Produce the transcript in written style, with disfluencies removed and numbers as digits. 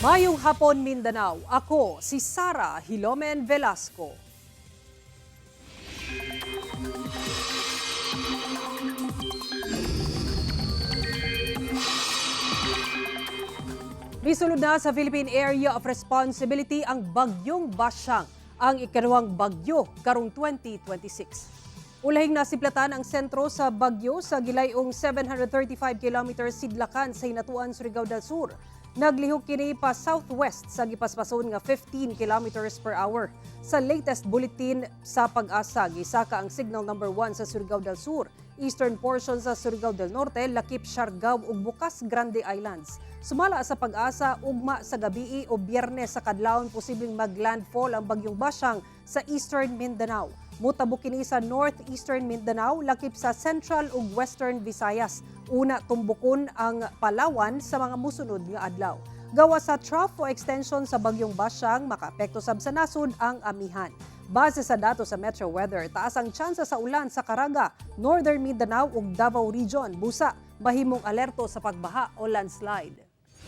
Mayong hapon, Mindanao. Ako si Sara Hilomen Velasco. Misulod na sa Philippine Area of Responsibility ang Bagyong Basyang, ang ikaduhang bagyo karong 2026. Ulahing nasiplatan ang sentro sa bagyo sa gilayong 735 kilometers sidlakan sa Hinatuan, Surigao del Sur. Naglihok kini pa southwest sa gipaspason nga 15 kilometers per hour. Sa latest bulletin sa PAGASA, gisaka ang signal number 1 sa Surigao del Sur, eastern portion sa Surigao del Norte, Lakip, Siargao ug Bukas Grande Islands. Sumala sa PAGASA, ugma sa gabii o Biyernes sa kadlawon posibleng maglandfall ang Bagyong Basyang sa eastern Mindanao. Mutabok kini sa northeastern Mindanao, lakip sa central ug western Visayas. Una tumbukon ang Palawan sa mga musunod nga adlaw. Gawa sa trough o extension sa Bagyong Basyang, makaapekto sab sa nasud ang amihan. Base sa datos sa Metro Weather, taas ang tsansa sa ulan sa Caraga, Northern Mindanao ug Davao Region. Busa, mahimong alerto sa pagbaha o landslide.